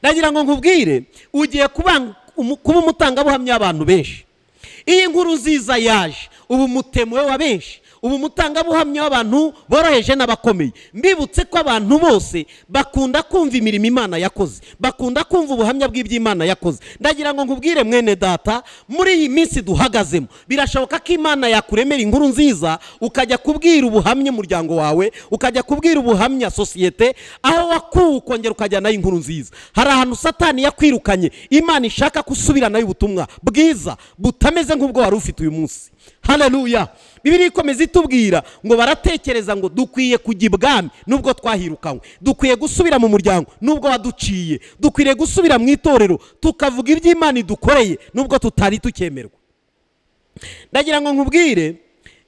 Ndagira ngo nkubwire, ugiye kuba umutangabuhamya w'abantu benshi. Iyi nkuru nziza yaje, ubu mutemuwe wa benshi, ubu mutangabuhamya w'abantu boroheje n'abakomeye. Mbibutse ko abantu bose bakunda kumva imirimo Imana yakoze, bakunda kumva ubuhamya bw'iby'Imana yakoze. Ndagira ngo nkubwire mwene data, muri iyi minsi duhagazemo birashoboka ko Imana yakuremera inkuru nziza, ukajya kubwira ubuhamya umuryango wawe, ukajya kubwira ubuhamya sosiyete aho wakuwe, ukongera ukajya nayo inkuru nziza. Hari ahantu Satani yakwirukanye, Imana ishaka gusubira nayo ubutumwa bwiza butameze nk'ubwo wari ufite uyu munsi. Haleluya. Bibiliya ikomeza itubwira ngo baratekereza ngo dukwiye kujya ibwami nubwo twahirukanywe, dukwiye gusubira mu muryango nubwo waduciye, dukwiriye gusubira mu itorero tukavuga iby'Imana idukoreye nubwo tutari tukemerwa. Ndagira ngo nkubwire,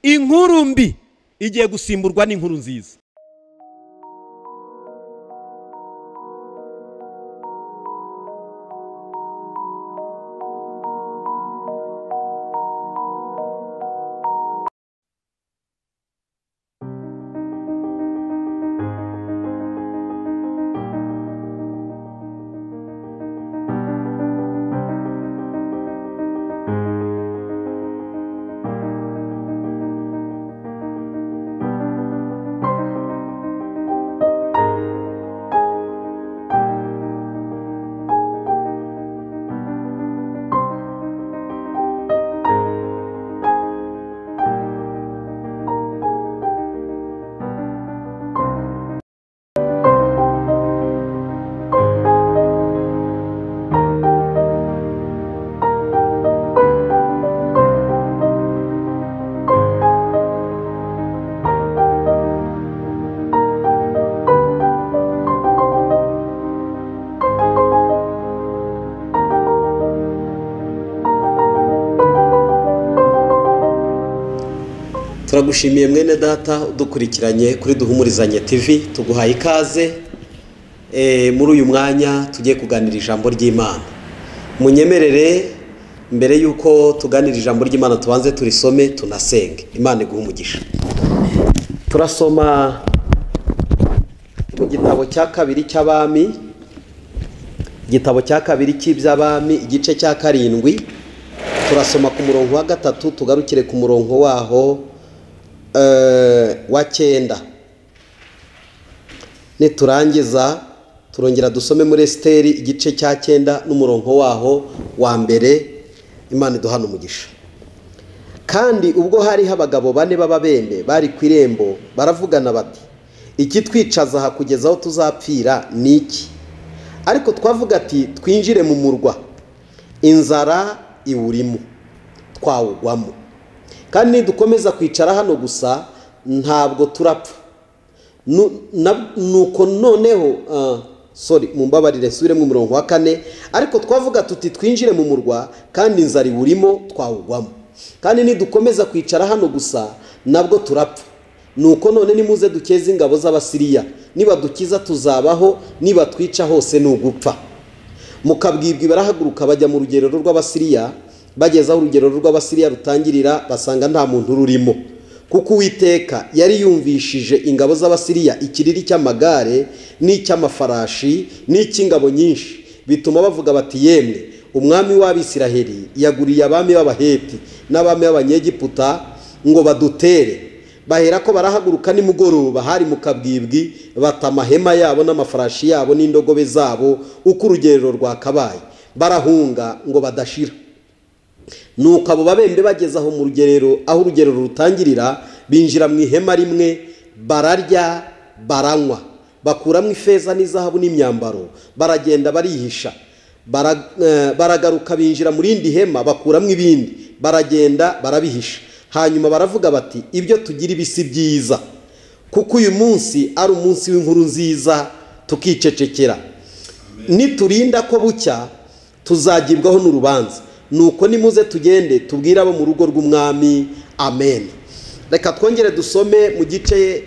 inkuru mbi igiye gusimburwa n'inkuru nziza. Turagushimiye mwene data udukurikiranye kuri Duhumurizanye TV, tuguhaye ikaze muri uyu mwanya tugiye kuganira ijambo ry'Imana. Munyemerere mbere yuko tuganira ijambo ry'Imana tubanze turisome tunasenge. Imana iguhe umugisha. Turasoma mu gitabo cya kabiri cy'Abami, igitabo cya kabiri cy'iby'Abami, igice cya 7. Turasoma ku murongo wa 3 tugarukire ku murongo waho wa 9. Niturangiza turongera dusome muri Esiteri igice cya 9 n'umurongo waho wa 1. Imana iduhana umugisha. Kandi ubwo hari abagabo 4 b'ababembe bari ku irembo, baravugana bati: ikitwicaza aha kugeza aho tuzapfira ni iki? Ariko twavuga ati twinjire mu murwa, inzara iwurimo twawugwamo, kandi nidukomeza kwicara hano gusa ntabwo turapfa. Nuko noneho sorry, mumbabarire nsubire mu murongo wa 4. Ariko twavuga tuti twinjire mu murwa, kandi inzara iwurimo twawugwamo, kandi nidukomeza kwicara hano gusa nabwo turapfa. Nuko none nimuze dukeze ingabo z'Abasiriya, nibadukiza tuzabaho, nibatwica hose nugupfa. Mukabwibwi barahaguruka bajya mu rugerero rw'Abasiriya. Bageze aho urugero rw'Abasiriya rutangirira, basanga nta muntu rurimo, kuko Uwiteka yari yumvishije ingabo z'Abasiriya ikiriri cy'amagare n'icy'amafarashi n'icy'ingabo nyinshi, bituma bavuga bati: yemwe, umwami w'Abisiraheli yaguriye abami b'Abaheti n'abami b'Abanyegiputa ngo badutere. Bahera ko barahaguruka nimugoroba, hari mu kabwibwi, bata amahema yabo n'amafarashi yabo n'indogobe zabo uko urugerero rwakabaye, barahunga ngo badashira. Nuko abo babembe bageze aho mu rugerero, aho urugerero rutangirira, binjira mu ihema rimwe, bararya baranywa, bakuramo ifeza n'izahabu n'imyambaro, baragenda barihisha. Baragaruka binjira mu rindi hema, bakuramo ibindi, baragenda barabihisha. Hanyuma baravuga bati: ibyo tugira ibisi byiza, kuko uyu munsi ari umunsi w'inkuru nziza, tukicecekera. Niturinda ko bucya tuzagibwaho n'urubanza. Nuko nimuze tugende tubwire abo mu rugo rw'umwami. Amen. Reka twongere dusome mu gice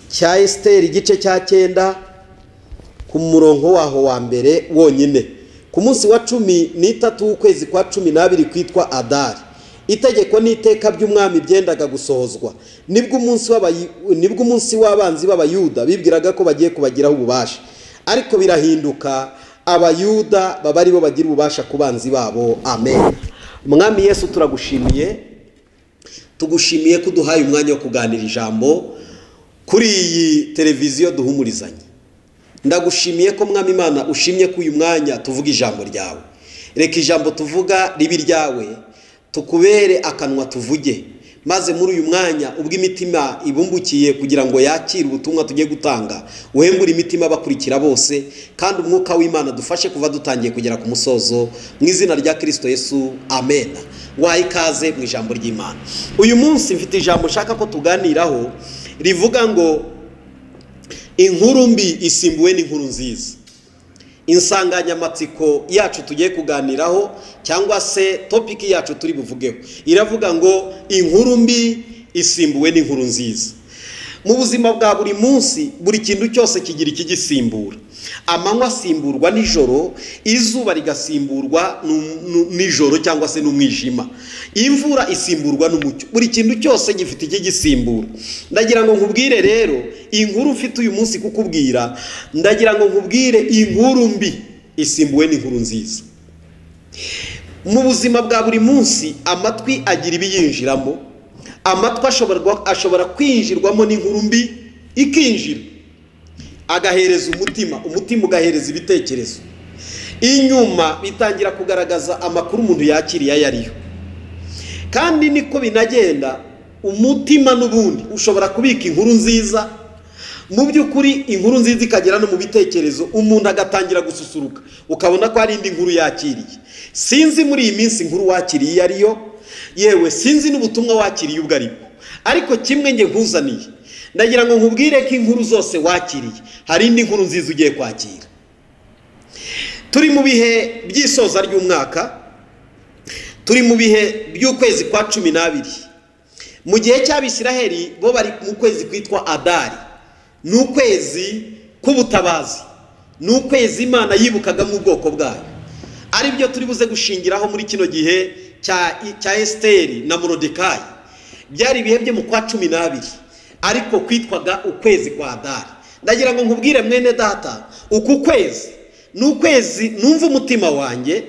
cya Esiteri igice cya 9 ku murongo waho wa 1 wonyine. Ku munsi wa 13 w'ukwezi kwa 12 kwitwa Adari, itegeko n'iteka by'umwami byendaga gusohozwa. Nibwo umunsi w'abanzi b'Abayuda bibwiraga ko bagiye kubagiraho ububasha, ariko birahinduka. Abayuda baba aribo bagira ububasha ku banzi babo. Amen. Mwami Yesu, turagushimiye, tugushimiye ko uduhaye umwanya wo kuganira ijambo kuri iyi televiziyo duhumurizanye. Ndagushimiye ko Mwami Imana ushimye ko uyu mwanya tuvuga ijambo ryawe. Reka ijambo tuvuga ribe iryawe, tukubere akanwa tuvuge, maze muri uyu mwanya ubwo imitima ibumbukiye kugira ngo yakire ubutumwa tugiye gutanga, uhembure imitima abakurikira bose, kandi umwuka w'Imana dufashe kuva dutangiye kugera ku musozo, mu izina rya Kristo Yesu, amen. Waha ikaze mu ijambo ry'Imana. Uyu munsi mfite ijambo nshaka ko tuganiraho rivuga ngo inkuru mbi isimbuwe n'inkuru nziza. Insanganyamatsiko yacu tugiye kuganiraho cyangwa se topiki yacu turi buvugeho iravuga ngo inkuru mbi isimbuwe n'inkuru nziza. Mu buzima bwa buri munsi, buri kintu cyose kigira ikigisimbura. Amanywa asimburwa nijoro, izuba rigasimburwa nijoro cyangwa se n'umwijima, imvura isimburwa n'umucyo. Buri kintu cyose gifite ikigisimbura. Ndagira ngo nkubwire rero inkuru mfite uyu munsi kukubwira, ndagira ngo nkubwire inkuru mbi isimbuwe n'inkuru nziza. Mu buzima bwa buri munsi, amatwi agira ibiyinjiramo. Amatwi ashobora kwinjirwamo n'inkuru mbi, ikinjira agahereza umutima, umutima ugahereza ibitekerezo. Inyuma bitangira kugaragaza amakuru umuntu yakiriye ayo ariyo. Kandi niko binagenda, umutima n'ubundi ushobora kubika inkuru nziza. Mu by'ukuri inkuru nziza ikagera no mu bitekerezo, umuntu agatangira gususuruka, ukabona ko hari indi nkuru yakiriye. Sinzi muri iyi minsi inkuru wakiriye iyo ariyo, yewe sinzi n'ubutumwa wakiriye ubwo aribwo, ariko kimwe nge nkuzaniye, ndagira ngo nkubwire ko inkuru zose wakiriye hari indi nkuru nziza ugiye kwakira. Turi mu bihe by'isoza ry'umwaka, turi mu bihe by'ukwezi kwa 12. Mu gihe cy'Abisiraheli bo bari mu kwezi kwitwa Adari, ni ukwezi k'ubutabazi, ni ukwezi Imana yibukagamo ubwoko bwayo, aribyo turi buze gushingiraho muri kino gihe cya Esiteri na Moridekayi. Byari ibihe byo mu kwa 12, ariko kwitwaga ukwezi kwa Adari. Ndagira ngo nkubwire mwene data, uku kwezi ni ukwezi numva umutima wanjye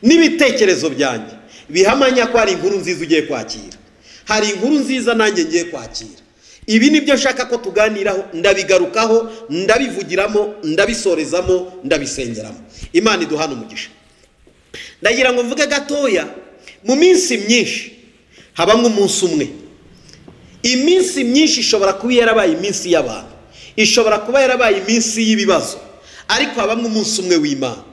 n'ibitekerezo byanjye bihamanya ko hari inkuru nziza ugiye kwakira. Hari inkuru nziza nanjye ngiye kwakira. Ibi nibyo nshaka ko tuganiraho, ndabigarukaho, ndabivugiramo, ndabisorezamo, ndabisengeramo. Imana iduhana umugisha. Ndagira ngo mvuge gatoya, mu minsi myinshi habamwe umunsi umwe. Iminsi myinshi ishobora kuba yarabaye iminsi y'abantu, ishobora kuba yarabaye iminsi y'ibibazo, ariko habamwe umunsi umwe w'Imana.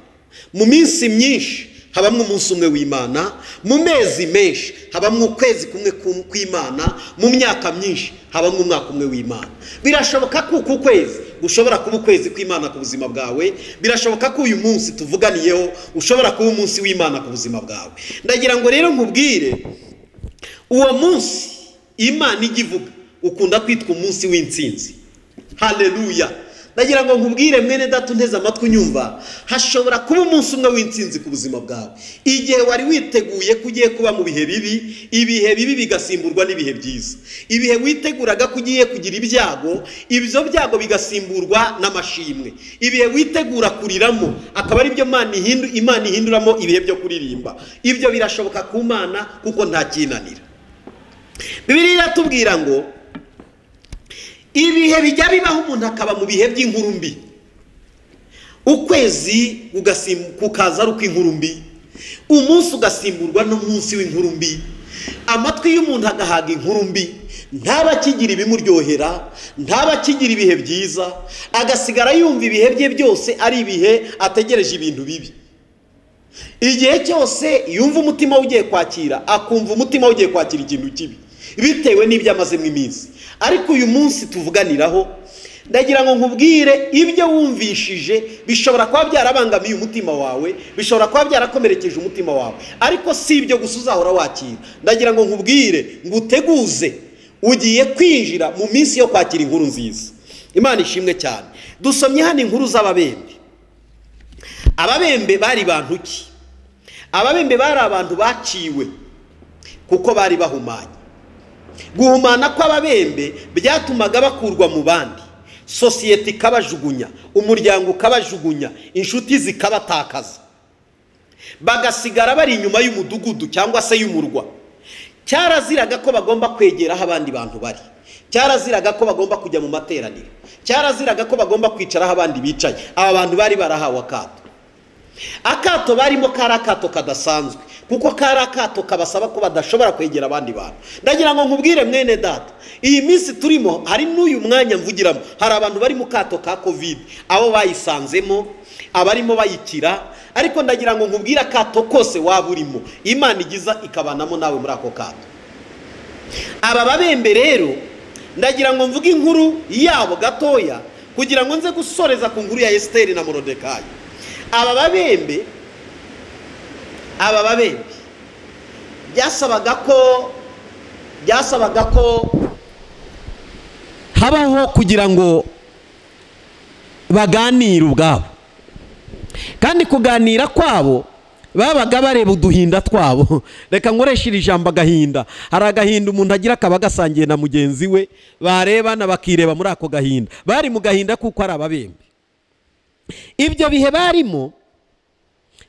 Mu minsi myinshi habamwe umunsi umwe w'Imana, mu mezi menshi habamwe ukwezi kumwe kw'Imana, mu myaka myinshi habamwe umwaka umwe w'Imana. Birashoboka ko uku kwezi ushobora kuba ukwezi kw'Imana ku buzima bwawe, birashoboka ko uyu munsi tuvuganiyeho ushobora kuba umunsi w'Imana ku buzima bwawe. Ndagira ngo rero nkubwire, uwo munsi Imana ijya ivuga ukunda kwitwa umunsi w'intsinzi. Haleluya. Ndagira ngo nkubwire mwene data unteze amatwi unyumva, hashobora kuba umunsi umwe w'intsinzi ku buzima bwawe. Igihe wari witeguye ko ugiye kuba mu bihe bibi, ibihe bibi bigasimburwa n'ibihe byiza. Ibihe witeguraga ko ugiye kugira ibyago, ibyo byago bigasimburwa n'amashimwe. Ibihe witegura kuriramo akaba ari byo Imana ihinduramo ibihe byo kuririmba. Ibyo birashoboka ku Mana kuko nta kinanira. Bibiliya iratubwira ngo ibihe bijya bibaho umuntu akaba mu bihe by'inkuru mbi. Ukwezi kukaza ari ukw'inkuru mbi, umunsi ugasimburwa n'umunsi w'inkuru mbi, amatwi y'umuntu agahaga inkuru mbi, ntaba akigira ibimuryohera, ntaba akigira ibihe byiza, agasigara yumva ibihe bye byose ari ibihe ategereje ibintu bibi. Igihe cyose yumva umutima ugiye kwakira, akumva umutima ugiye kwakira ikintu kibi bitewe n'ibyo amazemo iminsi. Ariko uyu munsi tuvuganiraho, ndagira ngo nkubwire ibyo wumvishije bishobora kuba byarabangamiye umutima wawe, bishobora kuba byarakomerekeje umutima wawe, ariko si ibyo gusa uzahora wakira. Ndagira ngo nkubwire ngo uteguze, ugiye kwinjira mu minsi yo kwakira inkuru nziza. Imana ishimwe cyane. Dusomye hano inkuru z'ababembe. Ababembe bari bantu ki? Ababembe bari abantu baciwe kuko bari bahumanye. Guhumana kw'ababembe byatumaga bakurwa mu bandi. Sosiyete ikabajugunya, umuryango ukabajugunya, inshuti zikabatakaza, bagasigara bari inyuma y'umudugudu cyangwa se y'umurwa. Cyaraziraga ko bagomba kwegera aho abandi bantu bari, cyaraziraga ko bagomba kujya mu materaniro, cyaraziraga ko bagomba kwicara aho abandi bicaye. Aba bantu bari barahawe akato. Akato barimo kari akato kadasanzwe, kuko kari akato kabasaba ko badashobora kwegera abandi bantu. Ndagira ngo nkubwire mwene data, iyi minsi turimo, hari n'uyu mwanya mvugiramo, hari abantu bari mu kato ka Covid, abo bayisanzemo, abarimo bayikira. Ariko ndagira ngo nkubwire, akato kose waba urimo, Imana igiza ikabanamo nawe muri ako kato. Aba babembe rero ndagira ngo mvuge inkuru yabo gatoya, kugira ngo nze gusoreza ku nkuru ya Esiteri na Morodekayi. Aba babembe byasabaga ko habaho kugira ngo baganire ubwabo, kandi kuganira kwabo babaga bareba uduhinda twabo. Reka nkoreshe iri jambo agahinda. Hari agahinda umuntu agira akaba gasangiye na mugenzi we, barebana bakireba muri ako gahinda. Bari mu gahinda kuko ari ababembe. Ibyo bihe barimo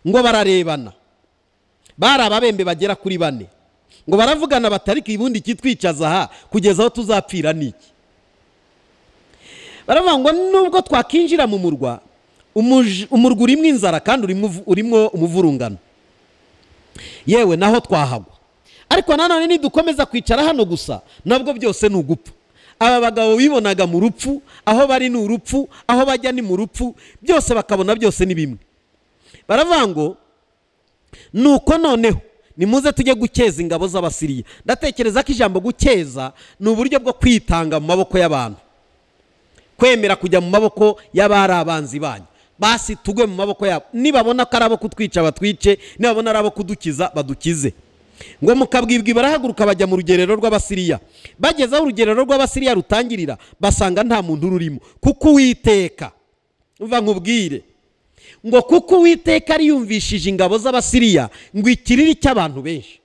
ngo bararebana, bari ababembe bagera kuri 4, ngo baravugana batariki ibundi kitwicaza aha kugeza aho tuzapfira niki. Baravuga ngo nubwo twakinjira mu murwa, umurwa urimo inzara kandi urimo umuvurungano, yewe naho twahagwa, ariko nanone nidukomeza kwicara hano gusa nabwo byose ni ugupfa. Aba bagabo bibonaga mu rupfu, aho bari ni urupfu, aho bajya ni mu rupfu, byose bakabona byose ni bimwe. Baravuga ngo nuko noneho nimuze tujye gukeza ingabo z'Abasiriya. Ndatekereza ko ijambo gukeza ni uburyo bwo kwitanga mu maboko y'abantu, kwemera kujya mu maboko y'abari abanzi banyu. Basi tugwe mu maboko yabo, nibabona ko ari abo kutwica batwice, nibabona ari abo kudukiza badukize. Ngo mukabwibwi barahaguruka bajya mu rugerero rw'Abasiriya. Bageze aho urugerero rw'Abasiriya rutangirira, basanga nta muntu rurimo, kuko Uwiteka, umva nkubwire ngo kuko Uwiteka ariyumvishije ingabo z'Abasiriya ngo ikiriri cy'abantu benshi.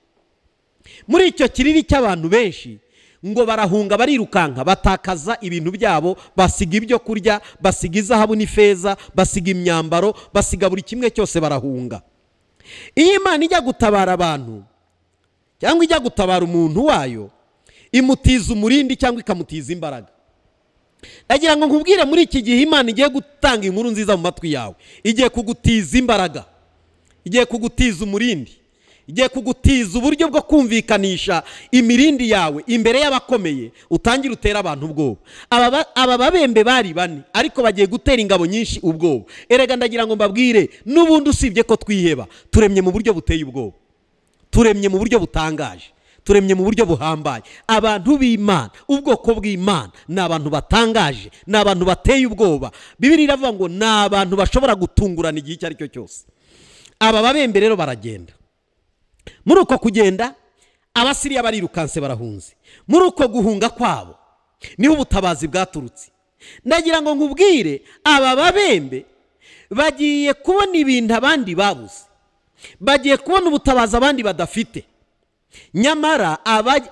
Muri icyo kiriri cy'abantu benshi ngo barahunga barirukanka, batakaza ibintu byabo, basiga ibyo kurya, basiga izahabu n'ifeza, basiga imyambaro, basiga buri kimwe cyose, barahunga. Iyo Imana ijya gutabara abantu cyangwa ijya gutabara umuntu wayo, imutiza umurindi cyangwa ikamutiza imbaraga. Ndagira ngo nkubwire, muri iki gihe Imana igiye gutanga inkuru nziza mu matwi yawe, igiye kugutiza imbaraga, igiye kugutiza umurindi, igiye kugutiza uburyo bwo kumvikanisha imirindi yawe imbere y'abakomeye, utangira utera abantu ubwoba. Aba babembe bari 4, ariko bagiye gutera ingabo nyinshi ubwoba. Erega ndagira ngo mbabwire, n'ubundi usibye ko twiheba, turemye mu buryo buteye ubwoba, turemye mu buryo butangaje, turemye mu buryo buhambaye. Abantu b'Imana, ubwoko bw'Imana, ni abantu batangaje, ni abantu bateye ubwoba. Bibiliya iravuga ngo ni abantu bashobora gutungurana igihe icyo ari cyo cyose. Aba babembe rero baragenda. Muri uko kugenda Abasiriya barirukanse barahunze. Muri uko guhunga kwabo niho ubutabazi bwaturutse. Ndagira ngo nkubwire, aba babembe bagiye kubona ibintu abandi babuze, bagiye kubona ubutabazi abandi badafite. Nyamara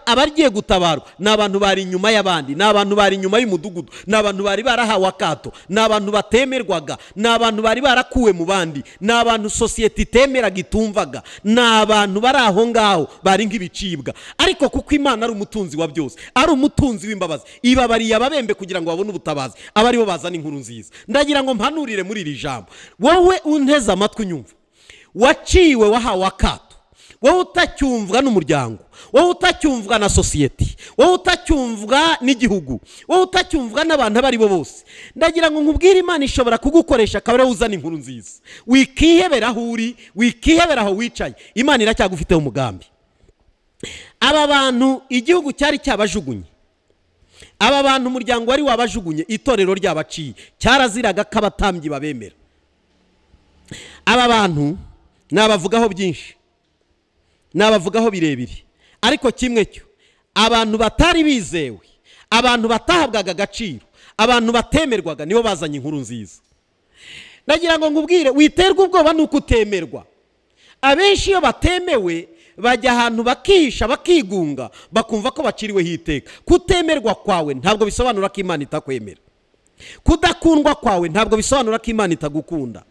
abagiye gutabarwa ni abantu bari inyuma y'abandi, ni abantu bari inyuma y'umudugudu, ni abantu bari barahawe akato, ni abantu batemerwaga, ni abantu bari barakuwe mu bandi, ni abantu sosiyete itemeraga itumvaga, ni abantu bari aho ngaho bari nk'ibicibwa. Ariko kuko Imana ari umutunzi wa byose, ari umutunzi w'imbabazi, ibabariye ababembe kugira ngo babone ubutabazi, aba aribo bazana inkuru nziza. Ndagira ngo mpanurire muri iri jambo, wowe unteze amatwi unyumva, waciwe wahawe akato, wowe utacyumvwa n'umuryango, wowe utacyumvwa na sosiyete, wowe utacyumvwa n'igihugu, wowe utacyumvwa n'abantu abo ari bo bose, ndagira ngo nkubwire, Imana ishobora kugukoresha akaba ariwe uzana inkuru nziza. Wikihebera aho uri, wikihebera aho wicaye, Imana iracyagufiteho umugambi. Aba bantu igihugu cyari cyabajugunye, aba bantu umuryango wari wabajugunye, itorero ryabaciye, cyaraziraga ko abatambyi babemera. Aba bantu nabavugaho byinshi, nabavugaho birebire, ariko kimwe cyo, abantu batari bizewe, abantu batahabwaga agaciro, abantu batemerwaga, nibo bazanye inkuru nziza. Ndagira ngo nkubwire, witerwa ubwoba nuko utemerwa. Abenshi iyo batemewe bajya ahantu bakihisha, bakigunga, bakumva ko baciriweho iteka. Kutemerwa kwawe ntabwo bisobanura ko Imana itakwemera. Kudakundwa kwawe ntabwo bisobanura ko Imana itagukunda.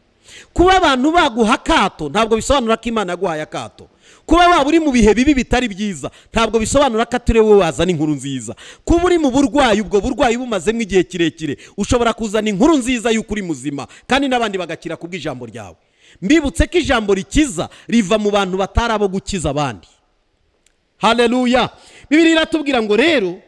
Kuba abantu baguha akato ntabwo bisobanura ko Imana yaguhaye akato. Kuba waba uri mu bihe bibi bitari byiza ntabwo bisobanura ko atari wowe wazana inkuru nziza. Kuba uri mu burwayi, ubwo burwayi bumazemo igihe kirekire, ushobora kuzana inkuru nziza y'uko uri muzima kandi n'abandi bagakira kubw'ijambo ryawe. Mbibutse ko ijambo rikiza riva mu bantu batari abo gukiza abandi. Haleluya. Bibiliya iratubwira ngo rero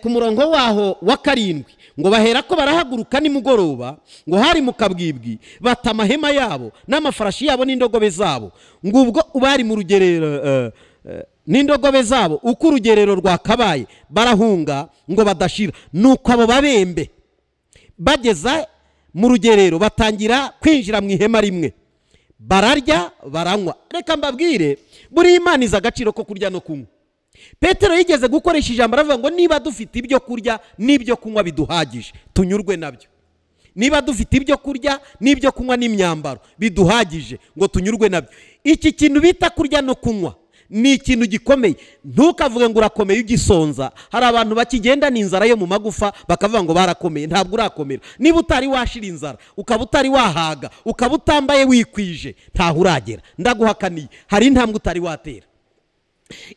ku murongo waho wa 7 ngo bahera ko barahaguruka nimugoroba, ngo hari mu kabwibwi, bata amahema yabo n'amafarashi yabo n'indogobe zabo, ngo ubwo bari mu rugerero n'indogobe zabo uko urugerero rwakabaye barahunga ngo badashira. Nuko abo babembe bageza mu rugerero batangira kwinjira mu ihema rimwe, bararya baranywa. Reka mbabwire, buri Imana izi agaciro ko kurya no kunywa. Petero yigeze gukoresha ijambo aravuga ngo niba dufite ibyo kurya n'ibyo kunywa biduhagije tunyurwe nabyo. Niba dufite ibyo kurya n'ibyo kunywa n'imyambaro biduhagije ngo tunyurwe nabyo. Iki kintu bita kurya no kunywa ni ikintu gikomeye. Ntukavuge ngo urakomeye ugisonza. Hari abantu bakigenda n'inzara yo mu magufa bakavuga ngo barakomeye. Ntabwo urakomera. Niba utari washira inzara, ukaba utari wahaga, ukaba utambaye wikwije, ntaho uragera. Ndaguhakaniye, hari intambwe utari watera.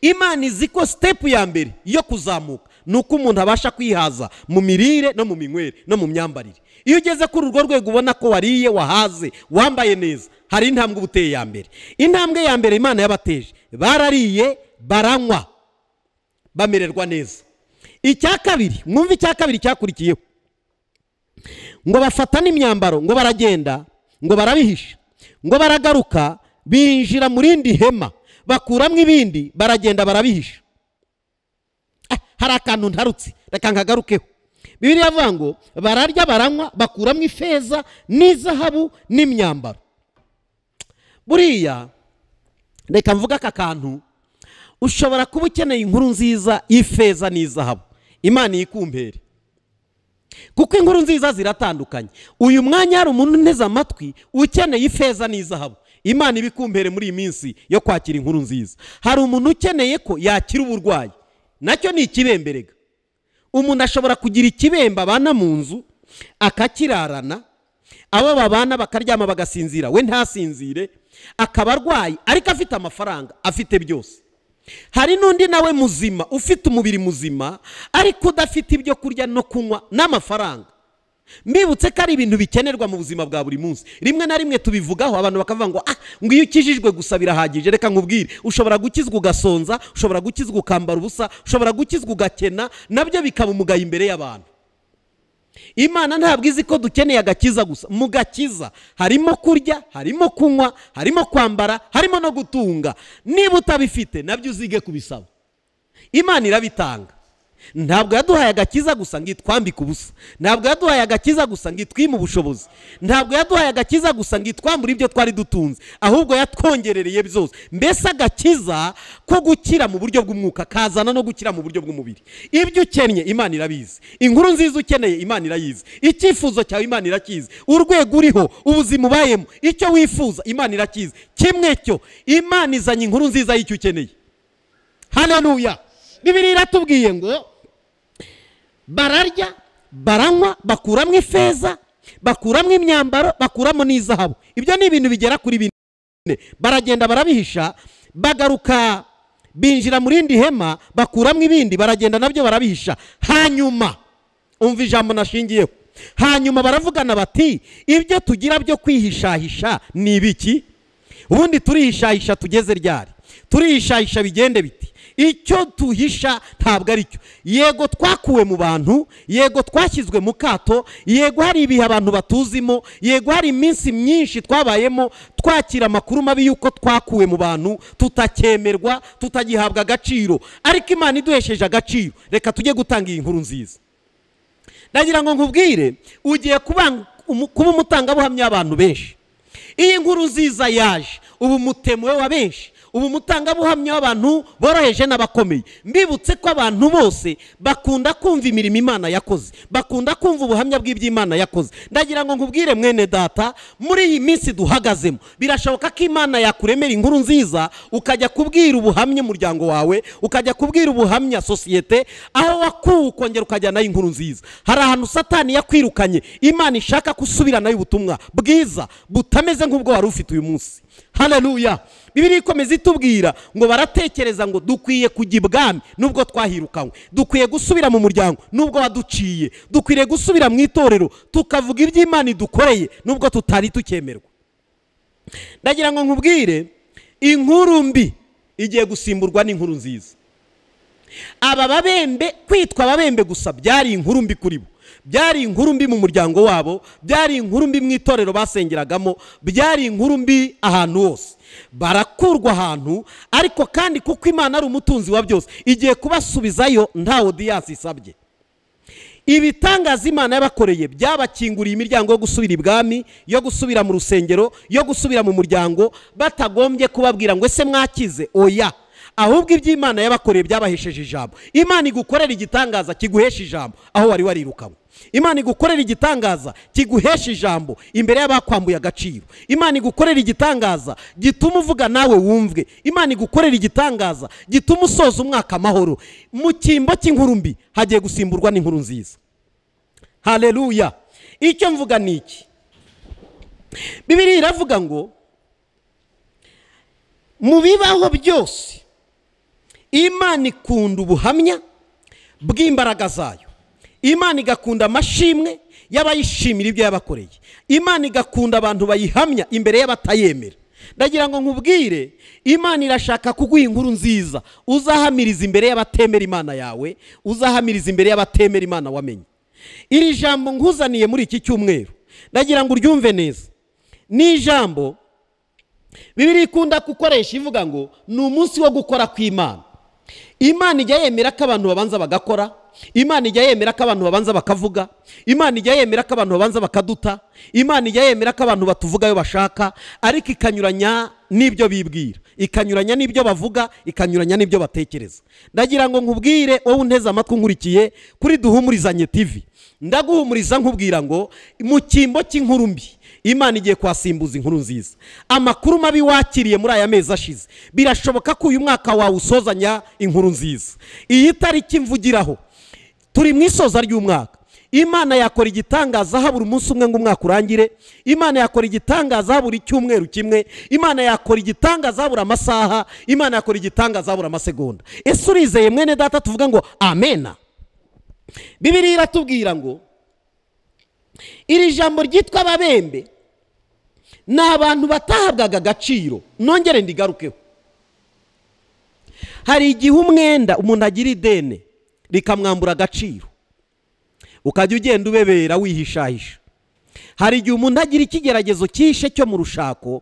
Imana izi ko step ya mbere yo kuzamuka nuko umuntu abasha kwihaza mu mirire no mu minywere no mu myambarire. Iyo ugeze kuri urwo rwego ubona ko wariye, wahaze, wambaye neza, hari intambwe ubuteye ya mbere. Intambwe ya mbere Imana yabateje, barariye baranywa bamererwa neza. Icya kabiri, mwumve icya kabiri cyakurikiyeho, ngo bafata n'imyambaro ngo baragenda ngo barabihisha, ngo baragaruka binjira mu rindi hema bakuramo ibindi baragenda barabihisha. Hari akantu ntarutse, reka nkagarukeho. Bibiliya ivuga ngo bararya baranywa bakuramo ifeza n'izahabu n'imyambaro. Buriya reka mvuga aka kantu, ushobora kuba ukeneye inkuru nziza y'ifeza n'izahabu, Imana iyikumpere, kuko inkuru nziza ziratandukanye. Uyu mwanya hari umuntu unteze amatwi ukeneye ifeza n'izahabu, Imana ibikumpere muri iyi minsi yo kwakira inkuru nziza. Hari umuntu ukeneye ko yakira uburwayi, nacyo ni ikibemberega. Umuntu ashobora kugira ikibembe abana mu nzu akakirarana, abo babana bakaryama bagasinzira, we ntasinzire, akaba arwaye ariko afite amafaranga, afite byose. Hari n'undi nawe muzima ufite umubiri muzima ariko udafite ibyo kurya no kunywa n'amafaranga. Mbibutse ko ari ibintu bikenerwa mu buzima bwa buri munsi. Rimwe na rimwe tubivugaho abantu bakavuga ngo ngo iyo ukijijwe gusa birahagije. Reka nkubwire, ushobora gukizwa ugasonza, ushobora gukizwa ukambara ubusa, ushobora gukizwa ugakena, nabyo bikaba umugayo imbere y'abantu. Imana ntabwo izi ko dukeneye agakiza gusa. Mu gakiza harimo kurya, harimo kunywa, harimo kwambara, harimo no gutunga. Niba utabifite nabyo uzige kubisaba. Imana irabitanga. Ntabwo yaduhaye agakiza gusa ngo itwambike ubusa. Ntabwo yaduhaye agakiza gusa ngo itwime ubushobozi. Ntabwo yaduhaye agakiza gusa ngo itwambure ibyo twari dutunze, ahubwo yatwongerereye byose. Mbese agakiza ko gukira mu buryo bw'umwuka kazana no gukira mu buryo bw'umubiri. Ibyo ukennye Imana irabizi, inkuru nziza ukeneye Imana irayizi, icyifuzo cyawe Imana irakizi, urwego uriho, ubuzima ubayemo, icyo wifuza Imana irakizi. Kimwe cyo Imana izanye inkuru nziza y'icyo ukeneye. Haleluya. Bibiliya iratubwiye ngo bararya baranywa bakuramo ifeza, bakuramo imyambaro, bakuramo n'izahabu. Ibyo ni ibintu bigera kuri bine. Baragenda barabihisha, bagaruka binjira mu rindi hema bakuramo ibindi, baragenda nabyo barabihisha. Hanyuma umva ijambo nashingiyeho, hanyuma baravugana bati ibyo tugira byo kwihishahisha ni ibiki? Ubundi turihishahisha tugeze ryari? Turihishahisha bigende biti? Icyo tuhisha ntabwo ari cyo. Yego twakuwe mu bantu, yego twashyizwe mu kato, yego hari ibihe abantu batuzimo, yego hari iminsi myinshi twabayemo twakira amakuru mabi yuko twakuwe mu bantu, tutakemerwa, tutagihabwa agaciro. Ariko Imana iduhesheje agaciro, reka tujye gutanga iyi nkuru nziza. Ndagira ngo nkubwire, ugiye kuba umutangabuhamya w'abantu benshi. Iyi nkuru nziza yaje, ubu mutemuwe wa benshi, Ubu umutangabuhamya w'abantu boroheje n'abakomeye. Mbibutse ko abantu bose bakunda kumva imirimo Imana yakoze, bakunda kumva ubuhamya bw'iby'Imana yakoze. Ndagira ngo nkubwire mwene data, muri iyi minsi duhagazemo birashoboka ko Imana yakuremera inkuru nziza, ukajya kubwira ubuhamya umuryango wawe, ukajya kubwira ubuhamya sosiyete aho wakuwe, ukongera ukajyanayo inkuru nziza. Hari ahantu Satani yakwirukanye, Imana ishaka gusubiranayo ubutumwa bwiza butameze nk'ubwo wari ufite uyu munsi. Haleluya. Bibiliya ikomeza itubwira ngo baratekereza ngo dukwiye kujya ibwami nubwo twahirukanywe, dukwiye gusubira mu muryango nubwo waduciye, dukwiriye gusubira mu itorero tukavuga iby'Imana idukoreye nubwo tutari tukemerwa. Ndagira ngo nkubwire, inkuru mbi igiye gusimburwa n'inkuru nziza. Aba babembe, kwitwa ababembe gusa byari inkuru mbi kuri bo, byari inkuru mbi mu muryango wabo, byari inkuru mbi mu itorero basengeragamo, byari inkuru mbi ahantu hose. Barakurwa ahantu, ariko kandi kuko Imana ari umutunzi wa byose, igiye kubasubizayo nta audience isabye. Ibitangaza Imana yabakoreye byabakinguriye imiryango yo gusubira ibwami, yo gusubira mu rusengero, yo gusubira mu muryango, batagombye kubabwira ngo ese mwakize, oya. Ahubwo iby'Imana yabakoreye byabahesheje ijambo. Imana igukorera igitangaza kiguhesha ijambo aho wari warirukanywe. Imana igukorera igitangaza kiguhesha ijambo imbere y'abakwambuye agaciro. Imana igukorera igitangaza gituma uvuga nawe wumvwe. Imana igukorera igitangaza gituma usoza umwaka amahoro. Mu cyimbo cy'inkuru mbi hagiye gusimburwa n'inkuru nziza. Haleluya. Icyo mvuga ni iki? Bibiliya iravuga ngo mu bibaho byose Imana ikunda ubuhamya bw'imbaraga zayo. Imana igakunda amashimwe y'abayishimira ibyo yabakoreye. Imana igakunda abantu bayihamya imbere y'abatayemera. Ndagira ngo nkubwire, Imana irashaka kuguha inkuru nziza uzahamiriza imbere y'abatemera Imana yawe, uzahamiriza imbere y'abatemera Imana wamenye. Iri jambo nkuzaniye muri iki cyumweru, ndagira ngo uryumve neza. Ni ijambo Bibiliya ikunda gukoresha ivuga ngo ni umunsi wo gukora kw'Imana. Imana ijya yemera ko abantu babanza bagakora, Imana ijya yemera ko abantu babanza bakavuga, Imana ijya yemera ko abantu babanza bakaduta, Imana ijya yemera ko abantu batuvugayo bashaka, ariko ikanyuranya n'ibyo bibwira, ikanyuranya n'ibyo bavuga, ikanyuranya n'ibyo batekereza. Ndagira ngo nkubwire wowe unteze amatwi nkurikiye kuri Duhumurizanye TV, ndaguhumuriza nkubwira ngo mu cyimbo cy'inkuru mbi Imana igiye kwasimbuza inkuru nziza. Amakuru mabi wakiriye muri aya mezi ashize, birashoboka ko uyu mwaka wawe usozanya inkuru nziza. Iyi tariki mvugiraho, turi mu isoza ry'umwaka. Imana yakora igitangaza habura umunsi umwe ngo umwaka urangire. Imana yakora igitangaza habura icyumweru kimwe. Imana yakora igitangaza habura amasaha. Imana yakora igitangaza habura amasegonda. Ese urizeye mwene data tuvuga ngo amena? Bibiliya iratubwira ngo iri jambo ryitwa ababembe ni abantu batahabwaga agaciro. Nongere ndigarukeho. Hari igihe umwenda umuntu agira idene rikamwambura agaciro, ukajya ugenda ubebera wihishahisha. Hari igihe umuntu agira ikigeragezo cyishe cyo mu rushako,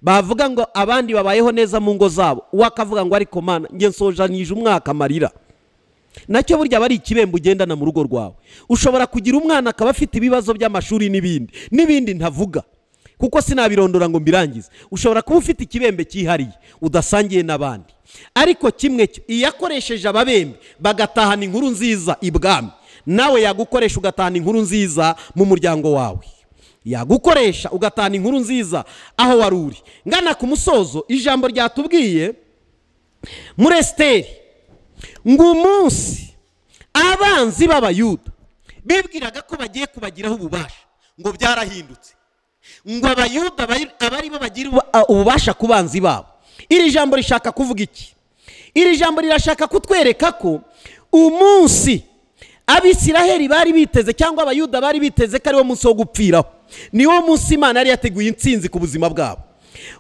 bavuga ngo abandi babayeho neza mu ngo zabo, uwo akavuga ngo ariko Mana nge nsojanije umwaka amarira. Nacyo burya bari ikibembe ugendana mu rugo rwawe. Ushobora kugira umwana akaba afite ibibazo by'amashuri n'ibindi n'ibindi ntavuga kuko sinabirondora ngo mbirangize. Ushobora kuba ufite ikibembe cyihariye udasangiye n'abandi, ariko kimwe cyo iyakoresheje ababembe bagatahana inkuru nziza ibwami, nawe yagukoresha ugatahana inkuru nziza mu muryango wawe, yagukoresha ugatahana inkuru nziza aho wari uri. Ngana ku musozo, ijambo ryatubwiye muri Esiteri ngo umunsi abanzi b'Abayuda bibwiraga ko bagiye kubagiraho ububasha, ngo byarahindutse, ngo Abayuda abari bo bagira ububasha ku banzi babo. Iri jambo rishaka kuvuga iki? Iri jambo rirashaka kutwereka ko umunsi Abisiraheli bari biteze cyangwa Abayuda bari biteze ko ari wo munsi wo gupfiraho, niwo munsi Imana yari yateguye intsinzi ku buzima bwabo.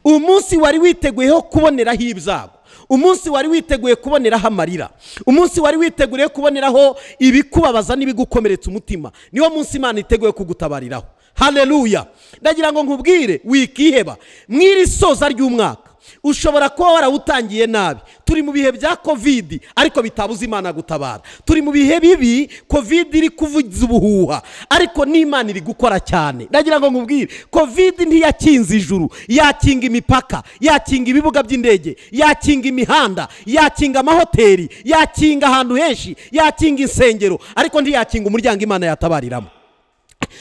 Umunsi wari witeguyeho kuboneraho ibyago, umunsi wari witeguye kuboneraho amarira, umunsi wari witeguriye kuboneraho ibikubabaza n'ibigukomeretsa umutima, niwo munsi Imana iteguye kugutabariraho. Haleluya. Ndagira ngo nkubwire wikiheba mw'iri soza ry'umwaka. Ushobora kuba warawutangiye nabi. Turi mu bihe bya Covid, ariko bitabuza Imana gutabara. Turi mu bihe bibi, Covid iri kuvuza ubuhuha, ariko n'Imana iri gukora cyane. Ndagira ngo nkubwire, Covid ntiyakinze ijuru, yakinga imipaka, yakinga ibibuga by'indege, yakinga imihanda, yakinga amahoteli, yakinga ahantu henshi, yakinga insengero, ariko ntiyakinga umuryango Imana yatabariramo.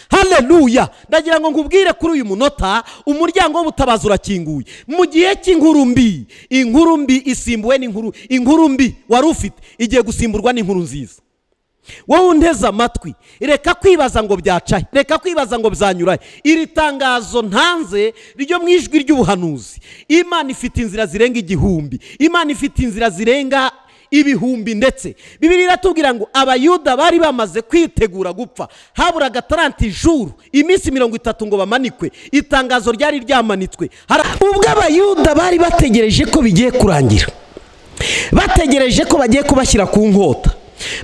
Haleluya! Ndagira ngo nkubwire kuri uyu munota, umuryango w'ubutabazi urakinguye. Mu gihe cy'inkuru mbi, inkuru mbi isimbuwe n'inkuru, inkuru mbi wari ufite igiye gusimburwa n'inkuru nziza. Wowe unteze amatwi, reka kwibaza ngo byacahe, reka kwibaza ngo byanyurahe. Iri tangazo ntanze ryo mu ijwi ry'ubuhanuzi, Imana ifite inzira zirenga 1000, Imana ifite inzira zirenga ibihumbi. Ndetse Bibiliya iratubwira ngo Abayuda bari bamaze kwitegura gupfa, haburaga 30 jours, iminsi 30 ngo bamanikwe. Itangazo ryari ryamanitswe. Ubwo Abayuda bari bategereje ko bigiye kurangira, bategereje ko bagiye kubashyira ku nkota,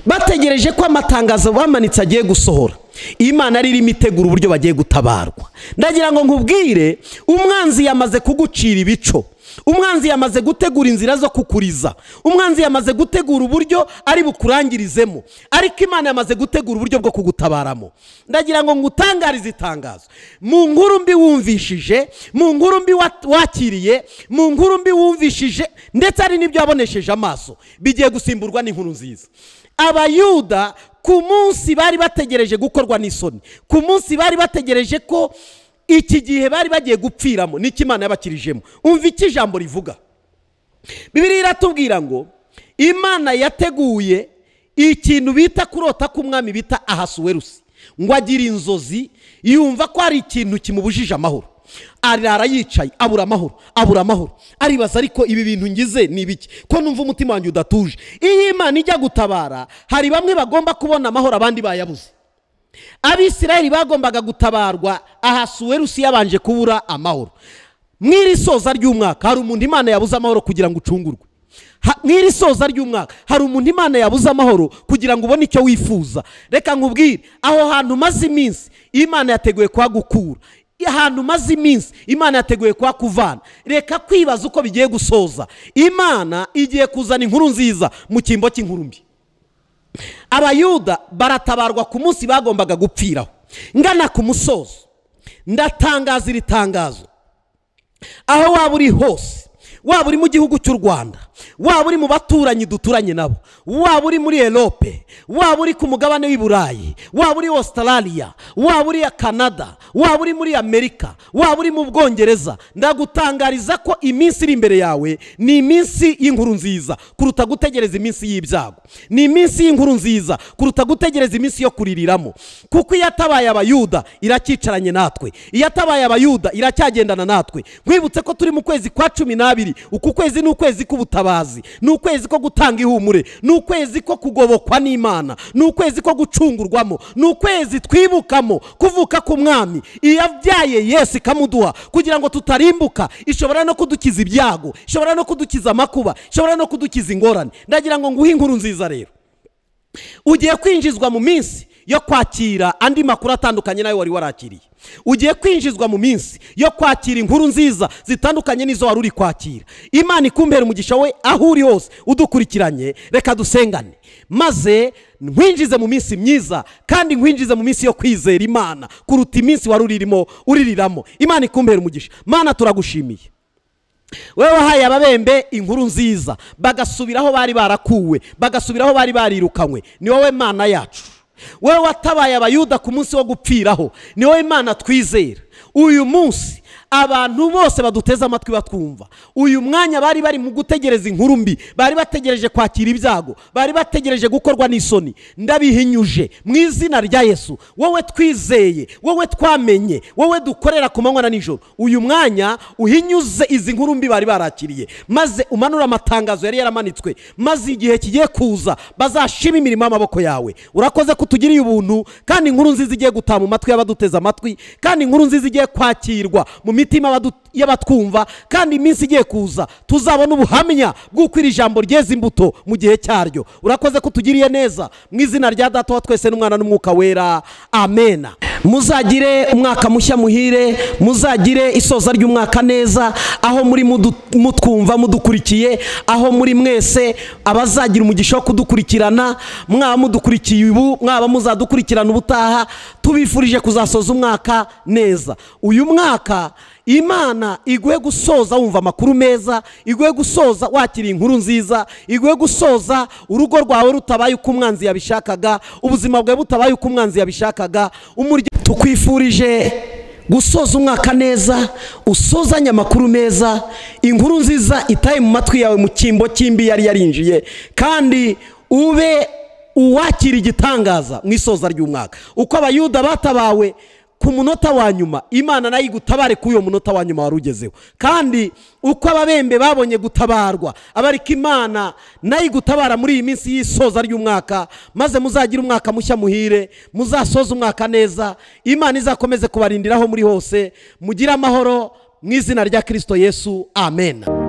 bategereje ko amatangazo bamanitse agiye gusohora, Imana ari irimo itegura uburyo bagiye gutabarwa. Ndagira ngo nkubwire, umwanzi yamaze kugucira ibico, umwanzi yamaze gutegura inzira zo kukuriza, umwanzi yamaze gutegura uburyo ari bukurangirizemo, ariko Imana yamaze gutegura uburyo bwo kugutabaramo. Ndagira ngo ngutangarize itangazo. Mu nkuru mbi wumvishije, mu nkuru mbi wakiriye, mu nkuru mbi wumvishije, ndetse ari n'ibyo wabonesheje amaso, bigiye gusimburwa n'inkuru nziza. Abayuda ku munsi bari bategereje gukorwa n'isoni, ku munsi bari bategereje ko iki gihe bari bagiye gupfiramo, niki Imana yabakirijemo. Umva iki ijambo rivuga. Bibiliya iratubwira ngo Imana yateguye ikintu bita kurota k'umwami bita Ahasuwerusi, ngo agira inzozi, yumva ko ari ikintu kimubujije amahoro. Arara yicaye, abura amahoro, abura amahoro. Aribaza, ariko ibi bintu ngize ni ibiki ko numva umutima wanjye udatuje? Iyo Imana ijya gutabara, hari bamwe bagomba kubona amahoro, abandi bayabuze. Abisirayeli bagombaga gutabarwa, Ahasuwerusi yabanje kubura amahoro. Mw'iri soza ry'umwaka hari umuntu Imana yabuze amahoro kugira ngo ucungurwe. Mw'iri soza ry'umwaka hari umuntu Imana yabuze amahoro kugira ngo ubone icyo wifuza. Reka nkubwire, aho hantu maze iminsi Imana yateguye kuhagukura, ahantu maze iminsi Imana yateguye kuhakuvana. Reka kwibaza uko bigiye gusoza. Imana igiye kuzana inkuru nziza mu cyimbo cy'inkuru mbi. Abayuda baratabarwa ku munsi bagombaga gupfiraho. Ngana ku musozo, ndatangaza iri tangazo. Aho waba uri hose, waba uri mu gihugu cy'u Rwanda, waba uri mu baturanyi duturanye nabo, waba uri muri Europe, waba uri ku mugabane w'i Burayi, waba uri Australia, waba uri Canada, waba uri muri Amerika, waba uri mu Bwongereza, ndagutangariza ko iminsi iri imbere yawe ni iminsi y'inkuru nziza kuruta gutegereza iminsi y'ibyago. Ni iminsi y'inkuru nziza kuruta gutegereza iminsi yo kuririramo. Kuko iyatabaye Abayuda iracyicaranye natwe, iyatabaye Abayuda iracyagendana natwe. Nkwibutse ko turi mu kwezi kwa 12. Uku kwezi ni ukwezi k'ubutabazi, ni ukwezi ko gutanga ihumure, ni ukwezi ko kugobokwa n'Imana, ni ukwezi ko gucungurwamo, ni ukwezi twibukamo kuvuka k'umwami. Iyabyaye Yesu ikamuduha kugira ngo tutarimbuka, ishobora no kudukiza ibyago, ishobora no kudukiza amakuba, ishobora no kudukiza ingorane. Ndagira ngo nguhe inkuru nziza rero. Ugiye kwinjizwa mu minsi yo kwakira andi makuru atandukanye nayo wari warakiriye. Ugiye kwinjizwa mu minsi yo kwakira inkuru nziza zitandukanye n'izo wari uri kwakira. Imana ikumbere umugisha we aho uri hose udukurikiranye. Reka dusengane, maze nkwinjize mu minsi myiza, kandi nkwinjize mu minsi yo kwizera Imana kuruta iminsi wari uririmo uririramo. Imana ikumbere umugisha. Mana, turagushimiye. Wewe wahaye ababembe inkuru nziza, bagasubiraho bari barakuwe, bagasubiraho bari barirukanywe. Ni wowe Mana yacu. Wewe watabaye Abayuda ku munsi wo gupfiraho, ni wowe Imana twizera. Uyu munsi abantu bose baduteze amatwi batwumva, uyu mwanya bari bari mu gutegereza inkuru mbi, bari bategereje kwakira ibyago, bari bategereje gukorwa n'isoni, ndabihinyuje mu izina rya Yesu. Wowe twizeye, wowe twamenye, wowe dukorera ku manywa na nijoro, uyu mwanya uhinyuze izi nkuru mbi bari barakiriye, maze umanura amatangazo yari yaramanitswe, maze igihe kigiye kuza bazashima imirimo y'amaboko yawe. Urakoze kutugiriye ubuntu, kandi inkuru nziza igiye gutaha mu matwi y'abaduteze amatwi, kandi inkuru nziza igiye kwakirwa mu mitima y'abatwumva, kandi iminsi igiye kuza tuzabona ubuhamya bw'uko iri jambo ryeze imbuto mu gihe cyaryo. Urakoze kutugiriye neza mu izina rya Data wa twese n'Umwana n'Umwuka Wera, amena. Muzagire umwaka mushya muhire, muzagire isoza ry'umwaka neza, aho muri mutwumva mudukurikiye, aho muri mwese abazagira umugisha wo kudukurikirana, mwaba mudukurikiye ubu, mwaba muzadukurikirana ubutaha, tubifurije kuzasoza umwaka neza. Uyu mwaka Imana iguhe gusoza wumva amakuru meza, iguhe gusoza wakira inkuru nziza, iguhe gusoza urugo rwawe rutabaye uko umwanzi yabishakaga, ubuzima bwawe butabaye uko umwanzi yabishakaga. Tukwifurije gusoza umwaka neza, usozanye amakuru meza, inkuru nziza itaye mu matwi yawe mu cyimbo cy'imbi yari yarinjiye, kandi ube uwakira igitangaza mu isoza ry'umwaka. Uko Abayuda batabawe ku munota wa nyuma, Imana nayo igutabare kuri uyo munota wa nyuma warugezeho. Kandi uko ababembe babonye gutabarwa, abarika Imana nayo igutabara muri iyi minsi y'isoza ry'umwaka, maze muzagira umwaka mushya muhire, muzasoza umwaka neza. Imana izakomeze kubarindiraho muri hose, mugire amahoro mu izina rya Kristo Yesu, amen.